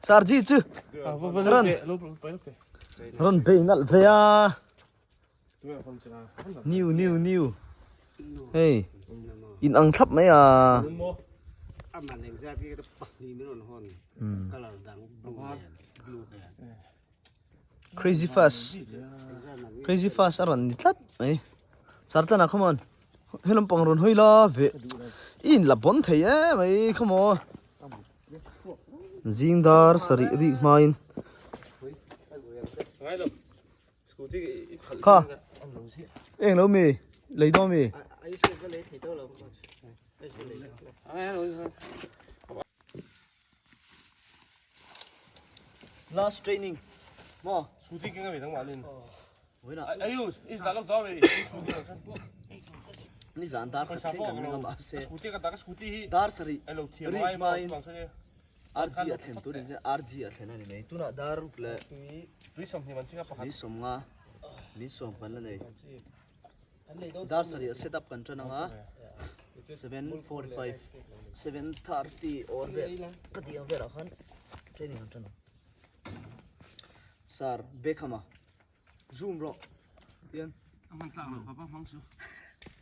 Sarji chu ran ran bei nalh ve a new new new hei in ang thlap mai a crazy fast crazy fast a rawn ni tlat mai sartana come on he lampang rawn hawi la ve i in la bawn thei em mai come on zing dar sarih rik hmain kha eng lo mi lei dawn mi. Last training maw? Scooty keng a mi dang mah nin. Vawiinah. Ayu, is dah lo daw mi. Nizan dar khat thleng kan ring a mahse. Scooty ka dah ka scooty hi. Dar sarih Elo thiam rik ngai maw hmain chuang chuan RG a thlen tur in RG a thlen a ni mai. Tunah dar ruk leh tui 20 man chinga pakhat. Ni 50 ni 10 kan la nei. Dar sarih a set up kan tan anga 7:45 7:30 or vel ka tih ang velah khan training an tan ang sir Beckham a zoom rawh tian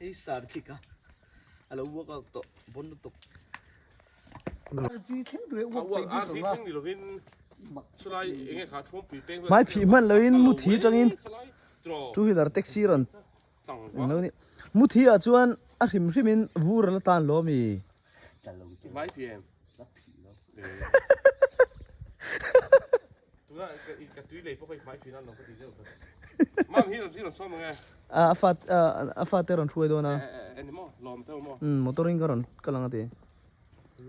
hei sir thik a alo work out tawh bon lutuk. Hmai phih hman loin mu thi tangin two wheeler taxi rawn eng lo ni mu thi ah chuan a hrim hrim in vur a la tan lo ami. A fa a fate rawn hruai dawn a motor in ka rawn kal ang a ti.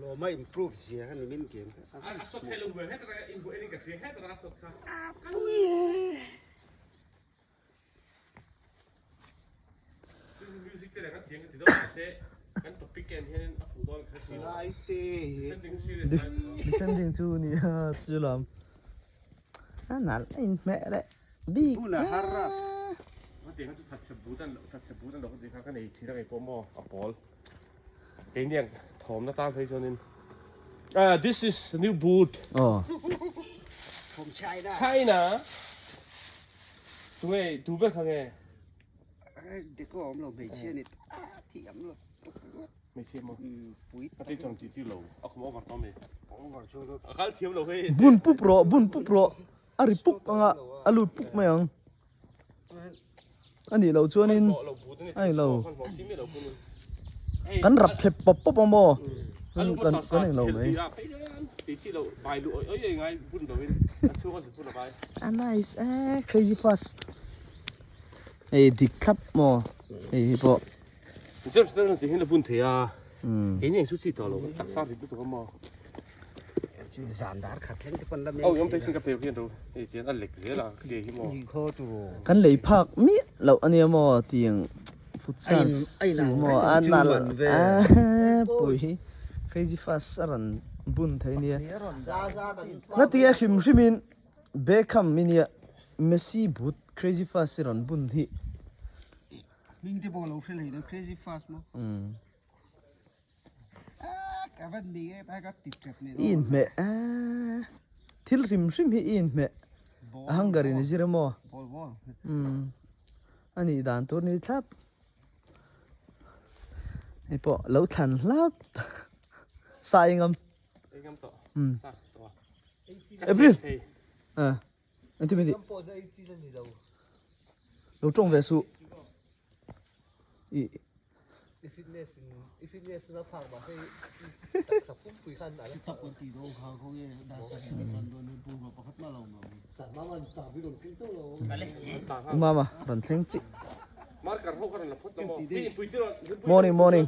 Lawma improve zia kha nimin game kha a van Defending chu ni a chu lam a nalh a inhmeh leh bik This is new boot from China China Tunge tu ber kha nge? Deko awm lo hmeichhia ni thiam lo Hmeichhia maw? Pui A ti chuang ti ti lo a khum over tawh mi. Over chu lo. A kal thiam lo hei. Bun pup rawh bun pup rawh a ri pup anga a lut pup mai ang. A nih loh chuanin a ni lo. Kan rap thlep pawp pawp ang maw? Kan kan eng lo mai. A nice e crazy fast. Hei dik thlap maw hei hi pawh. James tan ti hin a bun thei a. Kei ni su chi tawh lo kan taksa rit lutuk a maw. Zan dar khat thleng te pawn la Au yom thei sin ka pe hian ro hei tian a lek zel a ke hi maw. Kan lei phak miah loh ania maw tiang futsal su maw a nal a pui hi crazy fast a rawn bun thei ania. Na tia hrim hrim in Beckham ania Messi but crazy fast i rawn bun hi. Hming te pawh lo hre hlei lo crazy fast maw. I inhmeh a, thil hrim hrim hi i inhmeh a Hungary ni zir emaw umm a nih dan tur ni thlap hei pawh lo thlan hlap sa i ngam umm April a engtin mi tih lo tawng ve suh ih. I fitness in i fitness na phak mah hei taksa pumpui khan a la tak kan ti dawn kha khaw nge dasa hian a chan dawn hei bungrua pakhat mah lo awm lo mama ta bi rawn thleng tawh lo mama rawn thleng chi morning morning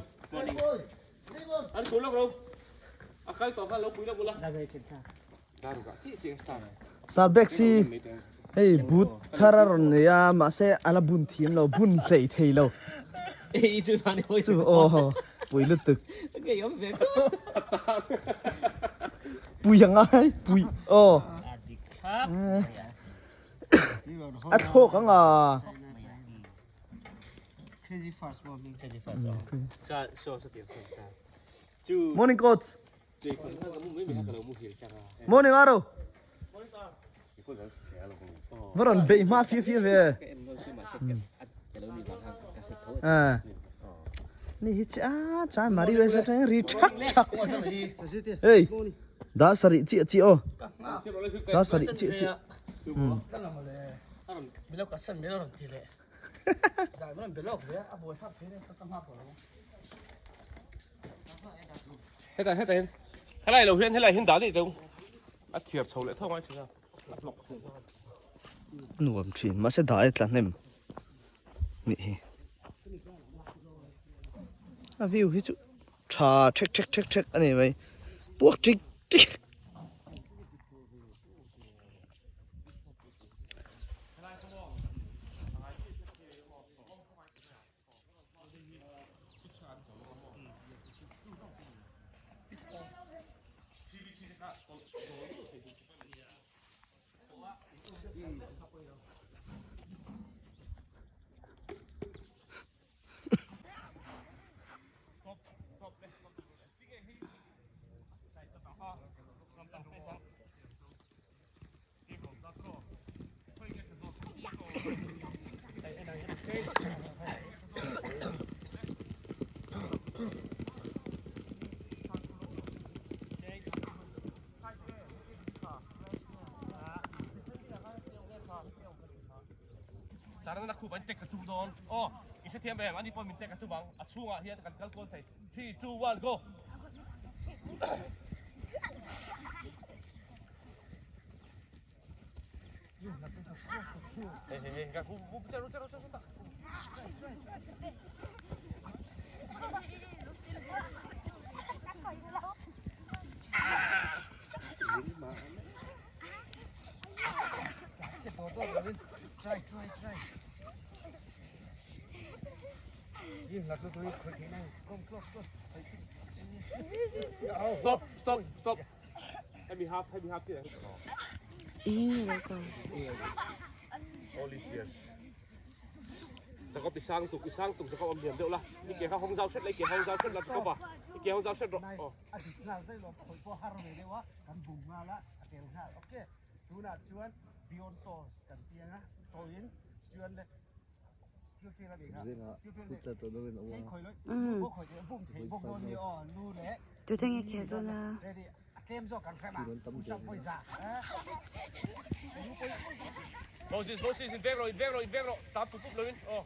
sir bag si hei boot thar a rawn nei a mahse a la bun thiam lo bun hlei thei lo chu aw pui lutuk pui a ngai pui aw a thlawk ang a. Morning coach. Morning Aro. Va rawn beih hma fia fia ve. Ah. Ni hi cha cha mari ve sa tang ri thak thak. Hey. Da sari chi chi o. Da sari chi chi. Milo ka san milo ron ti le. Zai man belok ve a boi thak the ne ka ma ko lo. Hetah hetah hian helai lo hian helai hian dah daih teh u a thiar chho leh tho ngai thin a a hlawk thin nuam thin mahse dah e tla hnem nih hi a view hi chu tha thek thek thek thek a ni mai puak tik tik. Sarana khup an tek ka tum dawn aw i hrethiam em ani pawh min tek ka tum ang a chhungah hian kan kal kual thei 3 2 1 go. Stop, stop, stop. Hemi half, hemi half ti. All is yes. Jacob i sang tuk, i sang tuk Jacob am lian deuh la. I ke kha hawng zau hret la, i ke hawng zau hret la Jacob a. I ke hawng zau hret rawh. Aw. A dik nghal daih lo, khawi pawh har ve deuh a, kan bum nghal a, a tel nghal. Ok, tunah chuan beyond toss kan ti ang a, tawin chuan le Tute nge khel dawn a? Moses, Moses, in vek rawh, in vek rawh, in vek rawh. Tap pup pup lovin, aw.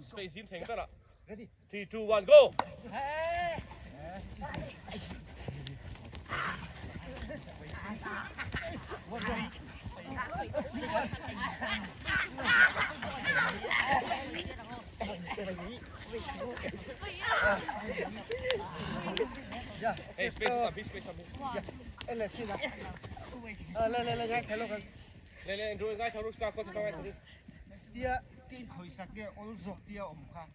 Space zim theng ber ah. 3, 2, 1, go! Hey, space tam hi, space tam hi. Le le, Andrew, ngai thau ru, ska, coach, ngai thau ru. Tia tin khoi sak nge ol zawk tia awm kha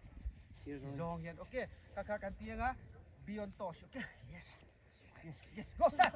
zawng hian ok kha kha kan ti anga beyond tosh ok yes yes yes go start